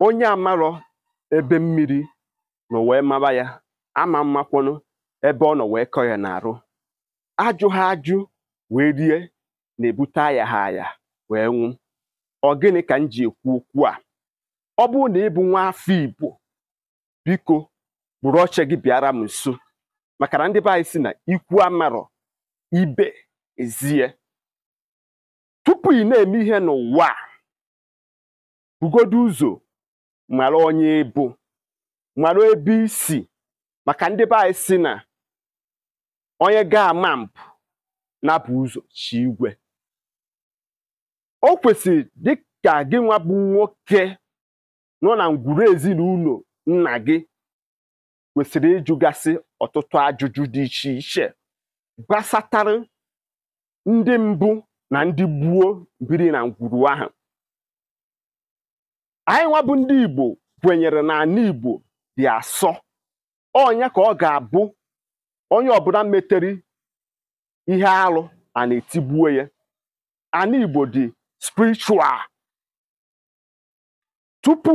Onye amarọ ebe mmiri nọ wee maba ya, ama mmakwụnụ ebe ọ nọ wee kọ ya n'arụ. Ajụ ha ajụ wee rie na-ebute aya ha aya wee nwụ. Ọ gịnị ka m ji ekwu okwu a? Ọ bụrụ na ị bụ nwa afọ Igbo, biko bụrụ oche gị bịara m nso, maka na ndị be anyị si na ikwu amarọ ibe ezie. Tupu ị na-eme ihe n'ụwa a, bugodu ụzọ mara onye ị bụ, mara ebe i si, maka ndị be anyị si na onye ga-ama mpụ na-apụ ụzọ chi igwe. O kwesịrị dịka gị nwa bụ nwoke nọ na ngwuru ezinụlọ nna gị kwesịrị ịjụgasị ọtụtụ ajụjụ dị iche iche gbasatara ndị mbụ na ndị gboo biri na ngwuru ahụ. Anyị nwa bụ ndị Igbo kwenyere na ala Igbo dị asọ. Ọnya ka ọ ga-abụ onye ọbụla metere ihe alụ a na-etigbuo ya. Ala Igbo dị spiritual. Tupu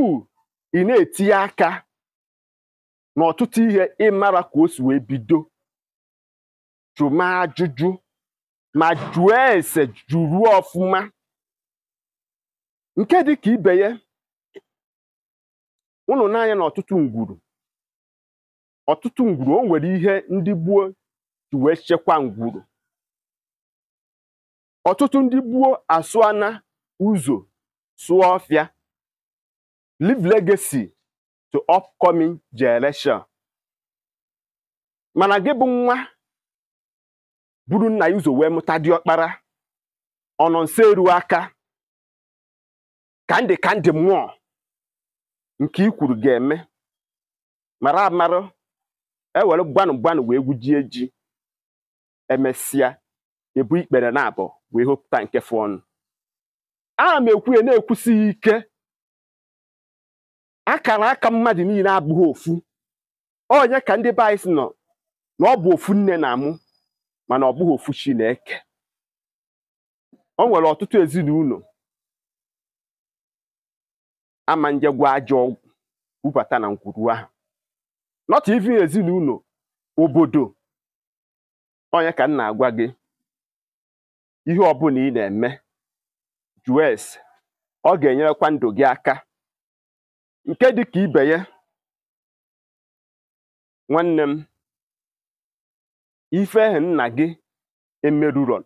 ị na-etinye aka n'ọtụtụ ihe ịmara ka o si wee bido, jụma ajụjụ ma jụọ ese jụruo ọfụma. Nke dị ka ibe ya, unu n'anya na ọtụtụ ngwuru, o nwere ihe ndị gboo ji wee chekwa ngwuru. Ọtụtụ ndị gboo asụana ụzọ sụọ ọfịa, leave legacy to upcoming generation. Mana gị bụ nwa buru nna ya ụzọ wee mụta diọkpara, ọ nọ nso eru aka ka ndị mmụọ nke i kwuru ga-eme. Mara amara ewere gbanụ gbanụ wee gwujie ji, emesịa ebu ikpere na abụọ wee hopụta nke fụ ọnụ. Ana m ekwu ya na-ekwusighị ike, akara aka mmadụ niile abụghị ofu. Onye ka ndị be anyị si nọ na ọ bụ ofu nne na amụ, mana ọ bụghị ofu Chineke. O nwere ọtụtụ ezinụlọ ama njegwa ajọ ọgwụ bubata na ngwuru ahụ. Not even ezinụlọ, obodo. Onye ka m na-agwa gị, ihe ọbụla ị na-eme, jụọ ese, ọ ga-enyerekwa ndụ gị aka. Nke dị ka ibe ya, nwanne m, ife ahụ nna gị emerụrọ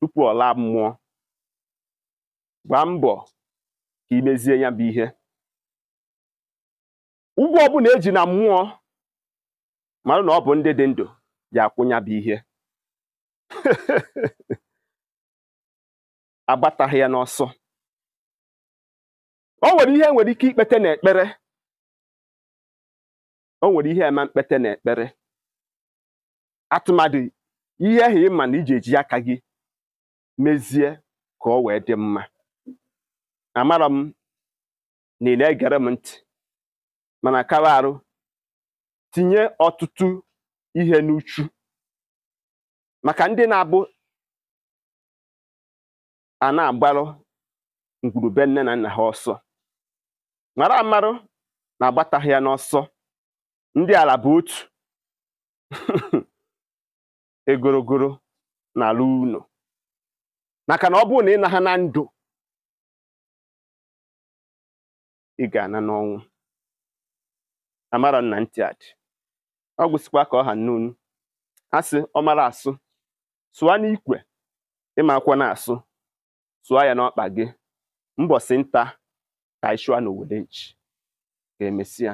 tupu ọ laa mmụọ, gbaa mbọ ka i mezie ya bụ ihe. Ụgwọ ọbụla eji na mmụọ, mara na ọ bụ ndị dị ndụ ji akwụ ya bụ ihe. Agbataghị ya n'ọsọ. O nwere ihe nwere ike ikpete n'ekpere. O nwere ihe ema mkpete n'ekpere. Atụmadụ ihe ahụ ịma na iji eji aka gị mezie ka ọ wee dị mma. Amara m na ị na-egere m ntị, mana kawa arụ tinye ọtụtụ ihe n'uchu maka ndị na-abụ a na-agbarụ ngwurube nne na nna ha ọsọ. Mara amarụ na-agbataghị ya n'ọsọ. Ndị ala bụ otu egorogoro n'ala unu, maka na ọ bụrụ na ị na ha na ndụ, ị ga-ana n'ọnwụ. Amara nna ntị adị ọ gwụsịkwa ka ọ ha nnunu. A sị ọ mara asụ, sụọ n'ikwe, ịma akwa na-asụ, sụọ ya n'ọkpa gị. Mbọsị nta ka anyị chụọ n'owere nchi. Ka emesịa.